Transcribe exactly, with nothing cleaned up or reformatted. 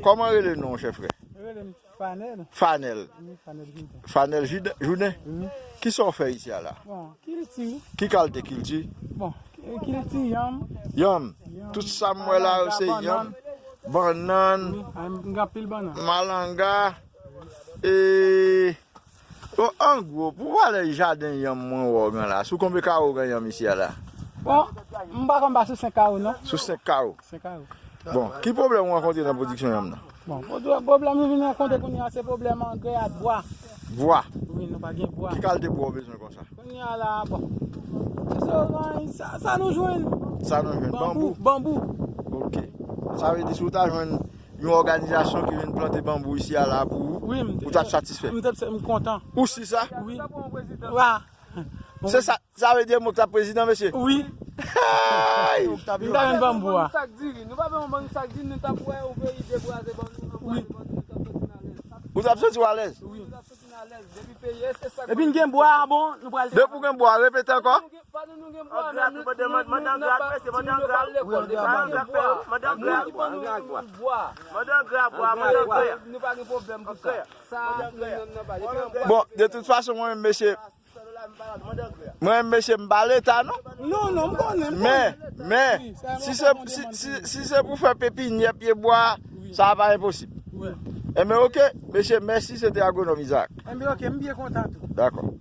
Kòman rele non w, chè frè? Yo rele m Fanèl. Fanèl. Wi, Fanèl Juden. Fanèl Juden? Juden? Wi. Kisa w fè isi a la? Bon, kilti. Ki kalite kilti? Bon, kilti yanm. Yanm. Yanm. Tout sa m wè la yo se yanm. Bannann. Wi, m gen anpil bannann. Malanga. E, bon, an gwo, pou valè jaden yanm mwen wè w gen la, sou konbe kawo w gen yanm isi a la? Bon, m pa konn pa sou senk kawo, non. Sou senk kawo? Senk kawo. Bon, ki pwoblèm ou rankontre nan pwodiksyon yanm nan? Bon, pwoblèm nou vin rankontre kounye a, se pwoblèm angrè ak bwa. Bwa? Wi, nou pa gen bwa. Ki kalite bwa w bezwen konsa? Kounye a la, bon. Se sa, sa nou jwenn. Sa nou jwenn? Banbou? Banbou. Ok. Sa vle di si w ta jwenn yon òganizasyon ki vin plante banbou isi a la pou ou, ou t ap satisfè? Wi, m t ap, m kontan. Ou si sa? Wi. Wa. Se sa, sa vle di Octave prezidan, mesye? Wi. Hey! M ta jwenn banbou a. Nou pa vle yon bann sak diri, nou pa vle yon bann sak diri, nou t ap wè yon peyi debraze bann nou, nou pral bann nou t ap soti nan lè. Ou t ap santi w alèz? Wi. Epi n gen bwa, bon, nou pral. Depi w gen bwa, repete ankò. Pa nou, nou gen bwa, men nou, nou, nou, nou pa, timoun yo pa al lekòl, depi nou gen bwa, nou ki ban nou bwa. Nou pa gen pwoblèm pou sa. Sa, nou, nou, nou pa gen bwa. Bon, de tout fason, mwen menm, mesye, mwen menm, mesye, m pa leta, non. Non, non, m konnen, m konnen. Men, men, si se, si, si, si se pou fè pepinyè pye bwa, sa pa enposib. Wi. Enben, ok, mesye, mèsi, se te Agwonòm Isaac. Enben, ok, m byen kontan tou. Dakò.